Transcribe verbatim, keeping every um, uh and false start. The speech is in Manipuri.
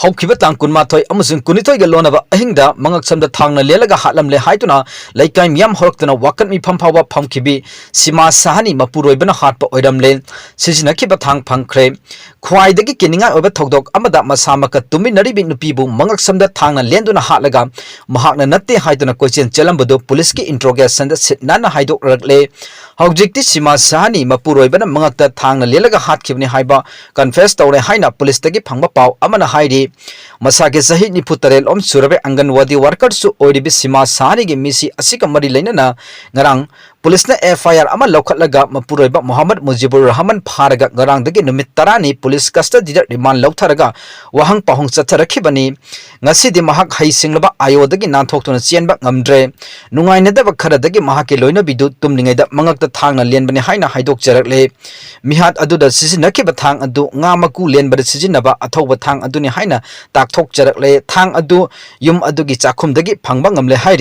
ꯍꯧꯈꯤꯕ ꯇꯥꯡ ꯀꯨꯟꯃꯥꯊꯣꯏ ꯑꯃꯁꯨꯡ ꯀꯨꯟꯅꯤꯊꯣꯏꯒ ꯂꯣꯟꯅꯕ ꯑꯍꯤꯡꯗ ꯃꯉꯛꯁꯝꯗ ꯊꯥꯡꯅ ꯂꯦꯜꯂꯒ ꯍꯥꯠꯂꯝꯂꯦ ꯍꯥꯏꯗꯨꯅ ꯂꯩꯀꯥꯏ ꯃꯤꯌꯥꯝ ꯍꯧꯔꯛꯇꯨꯅ ꯋꯥꯀꯠ ꯃꯤꯐꯝ ꯐꯥꯎꯕ ꯐꯝꯈꯤꯕꯤ ꯁꯤꯃꯥ ꯁꯍꯥꯅꯤ ꯃꯄꯨꯔꯣꯏꯕꯅ ꯍꯥꯠꯄ ꯑꯣꯏꯔꯝꯂꯦ꯫ ꯁꯤꯖꯤꯟꯅꯈꯤꯕ ꯊꯥꯡ ꯐꯪꯈ꯭ꯔꯦ꯫ ꯈ꯭ꯋꯥꯏꯗꯒꯤ ꯀꯤꯅꯤꯡꯉꯥꯏ ꯑꯣꯏꯕ ꯊꯧꯗꯣꯛ ꯑꯃꯗ ꯃꯁꯥ ꯃꯀ ꯇꯨꯃꯤꯟꯅꯔꯤꯕꯤ ꯅꯨꯄꯤꯕꯨ ꯃꯉꯛꯁꯝꯗ ꯊꯥꯡꯅ ꯂꯦꯟꯗꯨꯅ ꯍꯥꯠꯂꯒ ꯃꯍꯥꯛꯅ ꯅꯠꯇꯦ ꯍꯥꯏꯗꯨꯅ ꯀꯣꯏꯆꯦꯟ ꯆꯦꯜꯂꯝꯕꯗꯨ ꯄꯨꯂꯤꯁꯀꯤ ꯏꯟꯇ꯭ꯔꯣꯒꯦꯁꯟꯗ ꯁꯤꯠ ꯅꯥꯟꯅ ꯍꯥꯏꯗꯣꯛꯂꯛꯂꯦ꯫ ꯍꯧꯖꯤꯛꯇꯤ ꯁꯤꯃꯥ ꯁꯍꯥꯅꯤ ꯃꯄꯨꯔꯣꯏꯕꯅ ꯃꯉꯛꯇ ꯊꯥꯡꯅ ꯂꯦꯜꯂꯒ ꯍꯥꯠꯈꯤꯕꯅꯤ ꯍꯥꯏꯕ ꯀꯟꯐꯦꯁ ꯇꯧꯔꯦ ꯍꯥꯏꯅ ꯄꯨꯂꯤꯁꯇꯒꯤ ꯐꯪꯕ ꯄꯥꯎ ꯑꯃꯅ ꯍꯥꯏꯔꯤ꯫ ꯃꯁꯥꯒꯤ ꯆꯍꯤ ꯅꯤꯐꯨ ꯇꯔꯦꯠ ꯂꯣꯝ ꯁꯨꯔꯕ ꯑꯪꯒꯟꯋꯥꯗꯤ ꯋꯥꯔꯀꯔꯁꯨ ꯑꯣꯏꯔꯤꯕꯤ ꯁꯤꯃꯥ ꯁꯍꯥꯅꯤꯒꯤ ꯃꯤꯁꯤ ꯑꯁꯤꯒ ꯃꯔꯤ ꯂꯩꯅꯅ ꯉꯔꯥꯡ ꯄꯨꯂꯤꯁꯅ ꯑꯦꯐ ꯑꯥꯏ ꯑꯥꯔ ꯑꯃ ꯂꯧꯈꯠꯂꯒ ꯃꯄꯨꯔꯣꯏꯕ ꯃꯣꯍꯝꯃꯗ ꯃꯨꯖꯤꯕꯨꯔ ꯔꯍꯃꯟ ꯐꯥꯔꯒ ꯉꯔꯥꯡꯗꯒꯤ ꯅꯨꯃꯤꯠ ꯇꯔꯥꯅꯤ ꯄꯨꯂꯤꯁ ꯀꯁꯇꯗꯤꯗ ꯔꯤꯃꯥꯟ ꯂꯧꯊꯔꯒ ꯋꯥꯍꯪ ꯄꯥꯎꯍꯪ ꯆꯠꯊꯔꯛꯈꯤꯕꯅꯤ꯫ ꯉꯁꯤꯗꯤ ꯃꯍꯥꯛ ꯍꯩꯁꯤꯡꯂꯕ ꯑꯥꯏꯑꯣꯗꯒꯤ ꯅꯥꯟꯊꯣꯛꯇꯨꯅ ꯆꯦꯟꯕ ꯉꯝꯗ꯭ꯔꯦ꯫ ꯅꯨꯡꯉꯥꯏꯅꯗꯕ ꯈꯔꯗꯒꯤ ꯃꯍꯥꯛꯀꯤ ꯂꯣꯏꯅꯕꯤꯗꯨ ꯇꯨꯝꯂꯤꯉꯩꯗ ꯃꯉꯛꯇ ꯊꯥꯡꯅ ꯂꯦꯟꯕꯅꯤ ꯍꯥꯏꯅ ꯍꯥꯏꯗꯣꯛꯆꯔꯛꯂꯦ꯫ ꯃꯤꯍꯥꯠ ꯑꯗꯨꯗ ꯁꯤꯖꯤꯟꯅꯈꯤꯕ ꯊꯥꯡ ꯑꯗꯨ ꯉꯥ ꯃꯀꯨ ꯂꯦꯟꯕꯗ ꯁꯤꯖꯤꯟꯅꯕ ꯑꯊꯧꯕ ꯊꯥꯡ ꯑꯗꯨꯅꯤ ꯍꯥꯏꯅ ꯇꯥꯛꯊꯣꯛꯆꯔꯛꯂꯦ꯫ ꯊꯥꯡ ꯑꯗꯨ ꯌꯨꯝ ꯑꯗꯨꯒꯤ ꯆꯥꯛꯈꯨꯝꯗꯒꯤ ꯐꯪꯕ ꯉꯝꯂꯦ ꯍꯥꯏꯔꯤ꯫